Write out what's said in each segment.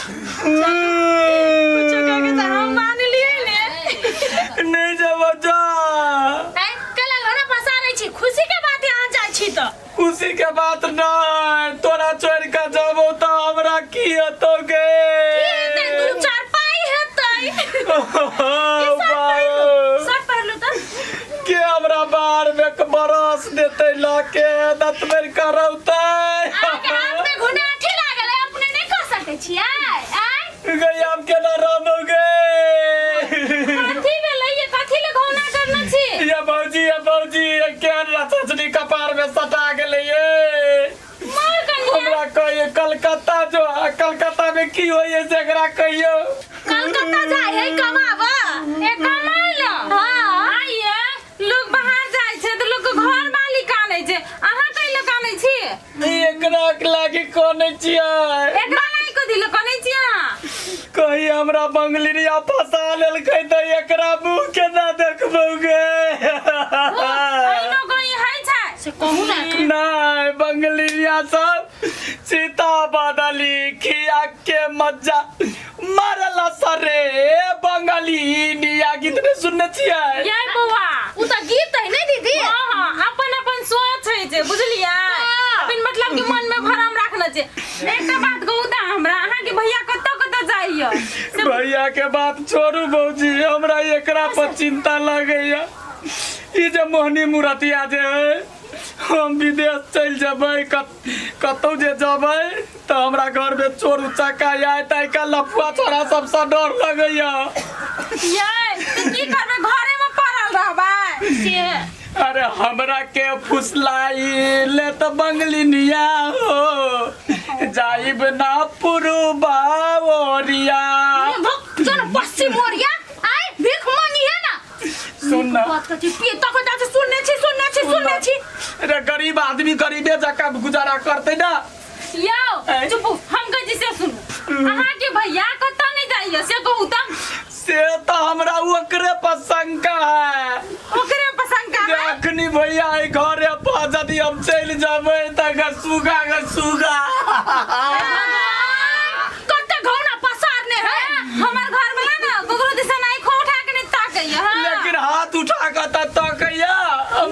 कुछो कह के तऽ हम मान लिए ने। नहीं जब जा। आँय, कल घर पसारै छी, खुशी के बात है अहाँ जाइ छी तऽ। खुशी के बात नहीं, तोरा छोड़ के जबो तो हमरा की हेतो गे? की हेतै, दू चार पाइ हेतै। ई शर्ट पहिरलू, शर्ट पहिरलू तऽ। के हमरा बाहर में के बरस देते लाके दतमैर करौते? अहाँके हाथ में घुनाठी लागल है, अपने नहि कऽ सकै छियै? आँय? गई हम केना रहबो गे? कथी भेलै ये? कथी ले घौना करने छी? ये भौजी, ये भौजी, ये केहन रचनी कपार में सटा गेलै ये। मर कनिया। हमरा कहियो कलकत्ता जो, कलकत्ता में की होइए से एकरा कहियो। कलकत्ता जाय है कमाबऽ। ए कमाइ ल। हाँ। आइए लोग बाहर जाइ छै तऽ लोक के घर मालिक आनै छै, अहाँ कैले कानै छी? एकरा के लागी कोने छियै? एकरा लागि कथी ले कानै छी अहाँ? कहीं हमरा बंगलिरिया फंसा लेलकै तऽ एकरा मुँह केना देखबौ गे? अहिनो कहीं हइ छै? से कहू ना। नहीं, बंगलिरिया सब सीता बदली खिया के मजा मारला सरे बंगाली निया गीत नहीं सुनने छियै? ये बौआ, उ तऽ गीत है ने दीदी? हाँ हाँ, अपन अपन सोच है जे, बुझलियै? अपन मतलब कि मन में भरम रखने छै। एकटा बात कहू तऽ हमरा, अहाँके भैया कतऽ कतऽ जाइए? भैया के बात छोड़ू भौजी, हमरा एकरा पर चिंता लगैया। ई जे मोहनी मूरतिया जे है, हम विदेश चलि जेबै, कतौ जे जेबै तऽ हमरा घर में चोर उचक्का आयत, आइ काल्हि लफुआ छोड़ा सबसँ डर लगैया। ये तऽ की करबै, घरे में पड़ल रहबै से? अरे हमरा के फुसलाई ले तऽ बंगलिनिया हो, जाइब ना पुरुबा ओरिया। चल पश्चिम ओरिया, आय भीख मांगी है ना। सुन ना। बात कथी पिए तक जाके सुनने छी, सुनने छी, सुनने छी। अरे गरीब आदमी गरीबे जकाँ गुजारा करते ना। यौ। ऐ? चुप, हम कहै छी से सुनू, अहाँके भैया कतऽ नहि जाइए से कहू तऽ। से तऽ हमरा ओकरे पर शंका है। ओकरे पर शंका जे है? अखनी भैया एहि घरे पर यदि हम चलि जेबै तऽ गे सुगा, गे सुगा। कते घौना पसारने है। हमर घर वाला ना ककरो दिसा नहीं खो उठा के नहीं ताकैया। हाँ। लेकिन हाथ उठा कऽ तऽ तकैया।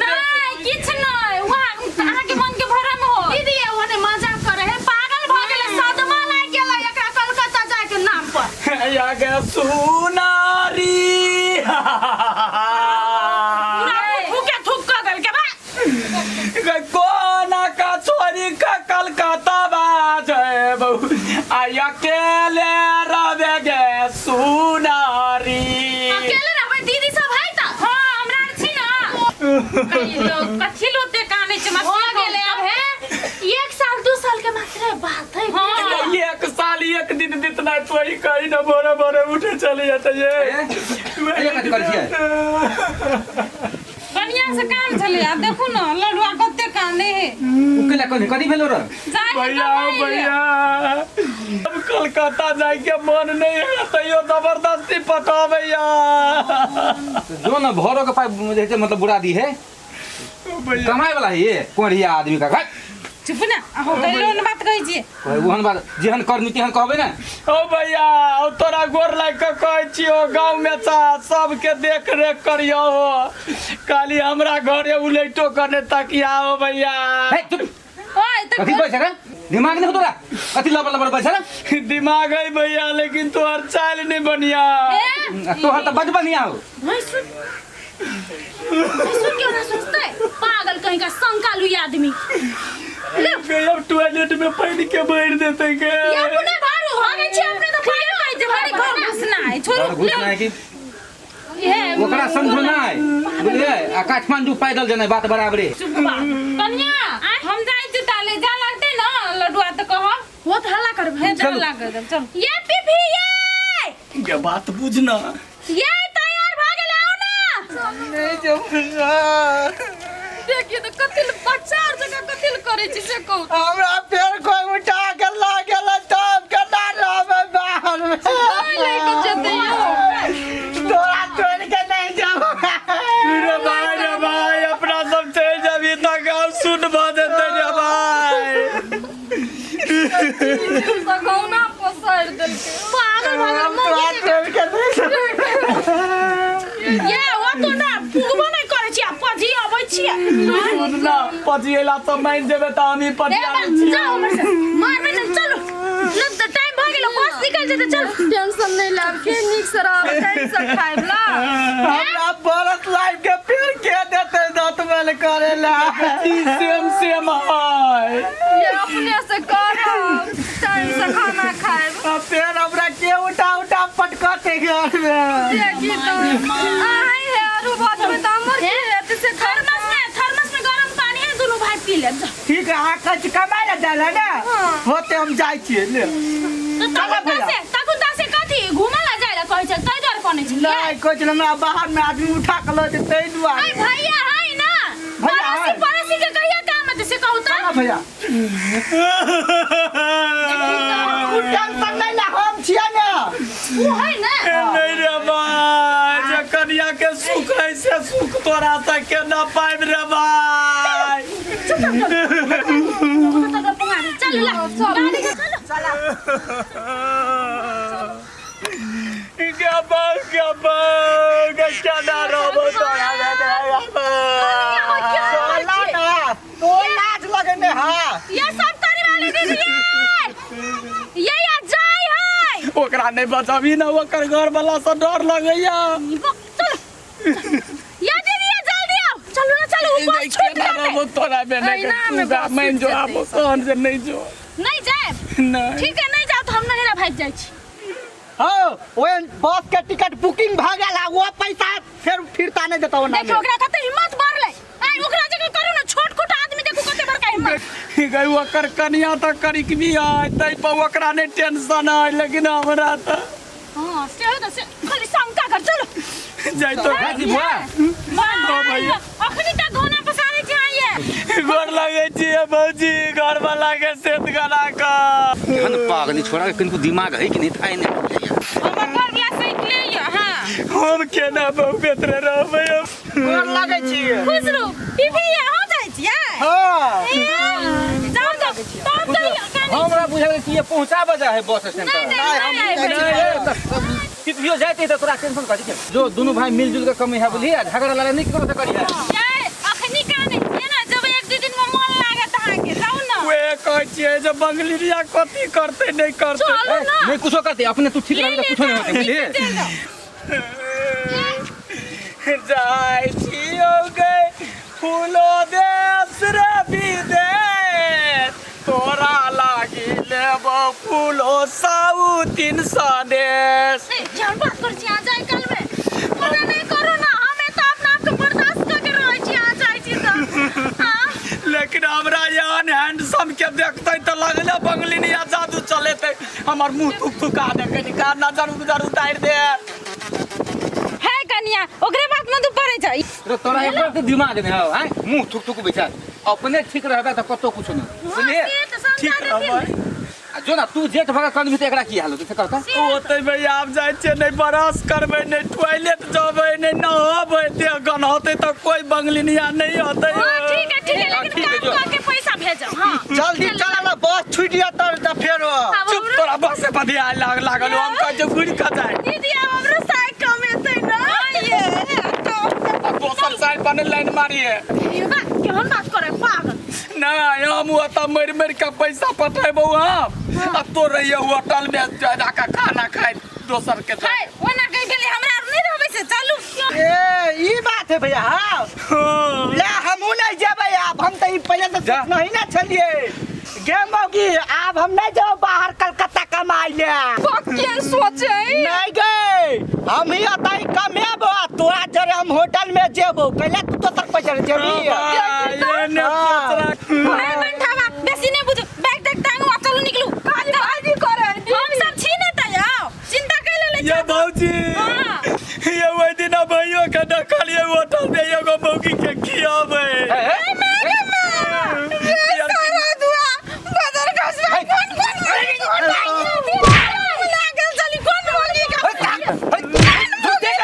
नहीं, किछ नहीं, वहाँ अहाँके मन के भरम हो। दीदी, ये ओने मजाक करे है, पागल भ गेलै, सदमा लागि गेलै एकरा कलकत्ता जाय के नाम पर। या गे सुनारी। पूरा थूके थूक क गेल के बा। गे कोना का छोरी का कलकत्ता बाजै बहु, आ अकेले रहबे गे सुनारी? अकेले रहबै, दीदी सब है तऽ। हाँ, हमरा आर छी ना। कहियो कथी लोते कानै छै? हो गेलै अब हे, एक साल दू साल के मात्र बात है। हाँ। एक साल एक दिन बीतना तो ही कहीं न भोरे भोरे उठे चले जाते ये। ए, ए, कथी करै छियै? बढ़िया से काम छलै, आब देखू न लडुआ कते काने है। उ केला कथी कथी भेलो रे? जाय के भैया कमाइ ले। भैया, अब कलकत्ता जाए के मन नहीं है तैयो जबरदस्ती पटाबैया। जो न भरो के पाइ जे छै मतलब बुरा दी है। भैया। कमाए वाला है ये कोढ़िया आदमी का घर। चुप ना, अहो कैलो न बात कहै छी। ओहन बात जेहन करनी तेहन कहबै ने। ओ भैया, ओ तोरा गोर लागि कऽ कहै छियौ, गाँव में चा सबके देख रेख करियौ हो, खाली हमरा घरे उलैटो कने तकिया हो भैया। हे चुप। ओए तऽ कथी कहै छै रे? दिमाग नहीं तोरा? कथी लबर लबर कहै छै रे? दिमाग है भैया, लेकिन तोहर चाल नहीं बढ़िया। ए, तोहर तऽ बड बढ़िया हो। नहीं सुन, नहीं सुन, क्यों ना सोचते, पागल कहीं का, शंका लुई आदमी। अब टॉयलेट में पानी के भर देते के। ये अपने भारू हो गए छी, अपने तो के कहै छै भरि घर घुसना है, छोड़ू। घर घुसना है कि हे ओकरा समझौनाइ बुझलियै, आ काठमांडू पैदल जेनाइ बात बराबरे। चुप बा कन्या, हम जाइ छी ताले, जा लगतै न लडुआ तऽ कहब। वो तो हल्ला करबे। हे जा चलू। लागत, चल। ये पीपी ये के बात बुझना। ये तैयार भ गेल, आओ ना। नहीं जब देखिए तऽ कथी लए बच्चा आर जकाँ कथी लए करै छी से कहू। हमरा फेर कोई उठा के ला गेल तब केना रहबै बाहर में? नहि लए कऽ जेतै यौ। तोरा छोड़ के नहीं जेबै रे भाई, रे भाई, अपना सब चलि जेबही तऽ गाँव सुन भऽ जेतै रे भाई। सगौना पसारि देलकै। पचिएला तऽ मानि जेबै तऽ हम ही ए पचिया बा, लै जाओ छियै। हमर से मारबै न चलो न त टाइम भ गेलो बस निकल जेतै चलो टेंशन नहीं लाब के नीक से रहब टाइम से खाइब ला हमरा बरस लाइफ के पेड़ के देते दतमल करेला ई सेम सेम है ये अपने से करब टाइम से खाना खाइब आ पेड़ हमरा के उठा उठा पटकते घर में देखी तो आही है आरू बात में तो हमर की हेतै से थर्मस में थर्मस में गरम पानी है दोनों भाई पी लेब जा ठीक है अहाँ कच कमाय लए जाय लए ने होते हम जाइ छियै ले तो चला तकुन भैया। से तकुन से कथी घुमा ला जाय ला कहै छै तै दुआरे कनै छै नहीं कुछ हमरा बाहर में आदमी उठा के लऽ जेतै ताहि ai दुआरे भैया है ना भैया पड़ोसी है। पड़ोसी के कहिया काम है से कहू चला त भैया तू टेंशन नहीं ले हम छियै ने उ है ना नहीं रे भाई जे कनिया के सुख है से सुख तोरा से केना पाबि रे भाई चल ला गाड़ी के चलो गे बा गे बा गे केना रहबो तोरा रे बा चला ना तो लाज लगने हाँ ये सब तारी वाली दीदी ये ये या जाय है ओकरा नहीं बचाबी ना ओकर घर वाला से डर लगैया चलो या दीदी ये जल्दी आओ चलो ना चलो ऊपर नहीं छूट केना जाते रहबो तोरा बे नहीं अहिना में बस मैं जो छूट आबो तहन से नहीं जो नहीं जाए नहीं ठीक है नहीं जाओ तो हम नहीं भाग जाइ छी हाँ ओए बस के टिकट बुकिंग भऽ गेल आ वो पैसा फेर फिरता नहीं देता ओना देखियो ओकरा कते हिम्मत बढ़लै आइ ओकरा जगह करू ना छोट खोट आदमी देखू कते बड़का हिम्मत गई ओकर कनिया तऽ करिकबी है तै पर ओकरा नहीं टेंशन है लेकिन हमरा तऽ हां से हो त से खाली शंका कर चलो जाइ तो भाजी बुआ भैया। अखनी तक घोना पसारै छी अहाँ ये गोर लगै छियै भौजी घर वाला के सेत गला कऽ एहन पागल छोड़ा के किनको दिमाग है कि नहीं था नहीं हमर घर वाला सैकले ये हां हम केना बहु बेतरे रहबै हम? गोर लगै छियै खुश रहू पीपी ये हम जाइ छियै हाँ जाउ तब तब तऽ हमरा बुझल कि ये पहुंचाबे जा है बस स्टैंड नहीं पर नहीं नहीं नहीं, कितनियो जाते तो तोरा टेंशन कथी के जो दोनों भाई मिलजुल के कमी है बोली झगड़ा लड़ाई नहीं करो तो करी है ये अखनी का नहीं ये ना जब एक दू दिन में मन लागत अहाँके जाउ ना उहे कहै छियै जे बंगलिरिया कथी करतै नहि करतै चलू ना नहीं कुछो करते अपने तू ठीक रहे तो कुछो नहीं होते बुझलिए चलि जाउ जाइ छियौ गे फूलो देश रे विदेश तोरा लागी लेबो फूलो साउथिन सदेश ए जान बात कर छी अहाँ जाय काल में ओना नहीं करू ना हमे तो अपना आप के बर्दाश्त कर के रहै छी अहाँ जाइ छी तऽ हाँ लेकिन हमरा एहन हैंडसम के देखते तऽ लगले बंगलिनिया जादू चलेतै हमर मुंह थुक थुका दे कनिका नजर उजर उतारि दे है कनिया ओकरे बात में तू पड़ै छै रे तोरा एक बार तो दिमाग नहीं हो हैं मुंह थुक थुक बैठा अपने ठीक रहबे तो कतो कुछो नहीं बुझलिए से तऽ समझा ठीक देथिन रहबै आ जो ना तू जेठ भगा कनबी तऽ एकरा की हाल होतै से कहता ओतै भैया आब जाइ छियै नहि ब्रश करबै नहि टॉयलेट जेबै नहि नहबै देह गन्हतै तऽ कोइ बंगलिनिया नहि होतै हाँ ठीक है ठीक है हाँ, लेकिन ठीक है, काम जो। करके पैसा भेजो हाँ जल्दी चल ना बस छूट जात त फेर चुप तोरा बसे बधिया लाग लागल हम कहै छियै घुरि कऽ जाय दीदी आब हमरो साइ कमेतै ना ये तो आ दोसर साइड पर नहि लाइन मारिए ये बा केहन बात करे पागल नहि हम ओतऽ मरि मरि कऽ पैसा पठेबौ हम आ तो रहिए होटल में जाकऽ खाना खाइ दोसर के है ओना कहि गेलै हमरा आर नहि रहबै से चलू ए ई बात है भैया हाँ हाँ। ले हमहू नहीं जेबै आब हम तऽ ई पहिले तऽ जा। सोचने ही ना छलियै गे मौगी आब हम नहीं जेबै बाहर कलकत्ता कमाइ ले केहन सोचे नहीं गे हम ही अतै कमेबो आ तोरा जरे हम होटल में जेबो कैला तू दोसर पैसा जेबी ये ने सोच रख। है बंठावा बेसी नहि बुझू बैग तैग टांगू आ चलू निकलू खाली भाजी करे हम सब छी ने तऽ आउ चिंता कैले ले ये भौजी हाँ। ये ओहि दिना भैयो के देखलियै होटल में एगो मौगी के खियाबै सारा दुआ बदर घसवा कोन कोन मौगी लागल चली कोन मौगी का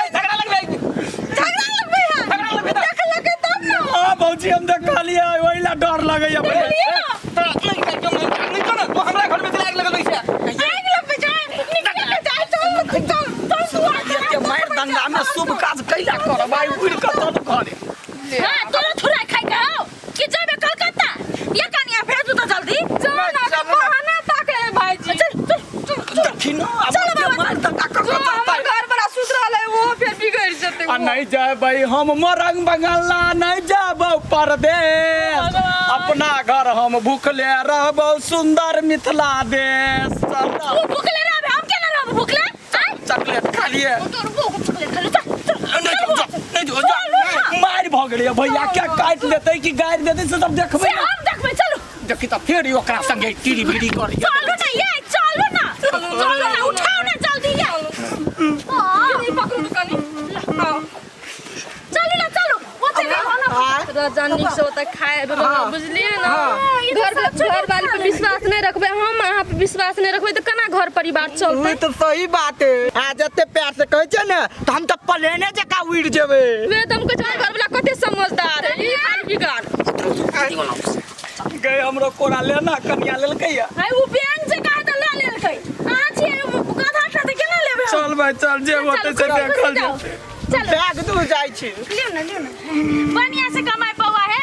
झगड़ा लगबै झगड़ा लगबै है झगड़ा लगबै तऽ। देख लगे तब ना हाँ भौजी हम देखलियै ओहि ला डर लगैया तोरा नहीं नहीं नहीं तो ना तू हमरा घर में आग लगल छै आग लगबै जाए निकल के जाए चल चल चल दुआ के मारि दंगा में शुभ काज कैला करब आइ उड़ि कऽ तब घरे हाँ तोरा थोड़ा खाइ के हौ कि जेबे कलकत्ता नहीं जेबै हम मोरंग बंगला नहीं जेबौ परदेश अपना घर हम भूखले रहबौ सुंदर मिथिला देश चल ना, तू भूखले रहबे हम केना रहब भूखले आय चॉकलेट खा लिए तोर भूख चॉकलेट खा ले चल चल नहीं जो, जो, नहीं जो, जो, मारि भऽ गेलै भैया क्या काटि देतै कि गारि देतै से सब देखबै से ने। हम देखबै चलू देखी तऽ फेर ई ओकरा संगे टीरी बीरी करी चलू ना ये चलू ना चलू ना उठाओ ना जल्दी ये हाँ। ई पकड़ू तऽ कनी आओ चलू ना चलू ओते नहीं होना राजा नीक से ओतऽ खाए बुझलियै ने ई तऽ घर सब छोड़ि घर वाली पे विश्वास नहि रखबै हम अहाँ पे विश्वास नहि रखबै तऽ केना घर परिवार चलतै ई तऽ सही बात है आ जते प्यार से कहै छै ने तऽ हम तऽ प्लेने जकाँ उड़ि जेबै वे तऽ हम कहै छै घर वाला कते समझदार है ई खाली बिगाड़ गए हमरो कोरा लेना कनिया लेलकै या आइ उ बैंक जे काहे तऽ लऽ लेलकै अहाँ छियै उ गधा टा तऽ केना लेबै हम? चल भाई चल जे होतै से चलू, देखल जाउ। जेतै चलू बैग दूर जाइ छी लियौ ना लियौ ना बढ़िया से कमाई पौआ है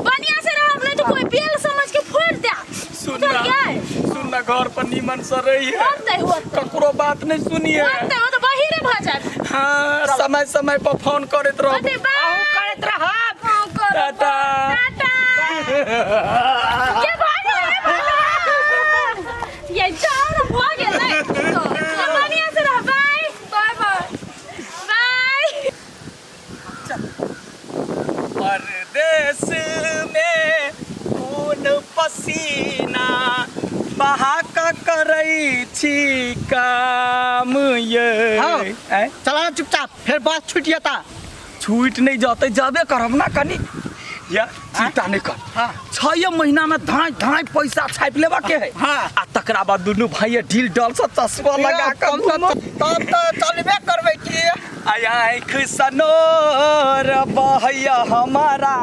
बढ़िया से रहब नहीं तो कोई बेल समझ के फोड़ दे सुन ना बुझलियै सुन ना घर पर नीमन से रही है होतै होतै ककरो बात नहीं सुनिए होतै ओ तऽ बहिरे भऽ जायत हाँ समय समय पर फोन करैत रहब होतै बाय करैत रहब हाँ, करब। टाटा टाटा के भऽ गेलै ये जाओ ना भऽ गेलै बढ़िया से रह बाय बाय बाय बाय परदेश में खून पसीना बहा कऽ करै छी काम ये हाँ। आँय? चला ना चुपचाप फेर बस छूट जेता छूट नहीं जतै जाबे करब ना कनी या चिंता नहीं कर हाँ। छः महीना में धाई धाई पैसा छापि लेबा के है हाँ। आ तकरा बाद दुनू भाई ढील डल से चश्मा लगा के तब घूमब। तब तऽ चलबे करबै की आय आँख सनोर बहैया हमारा।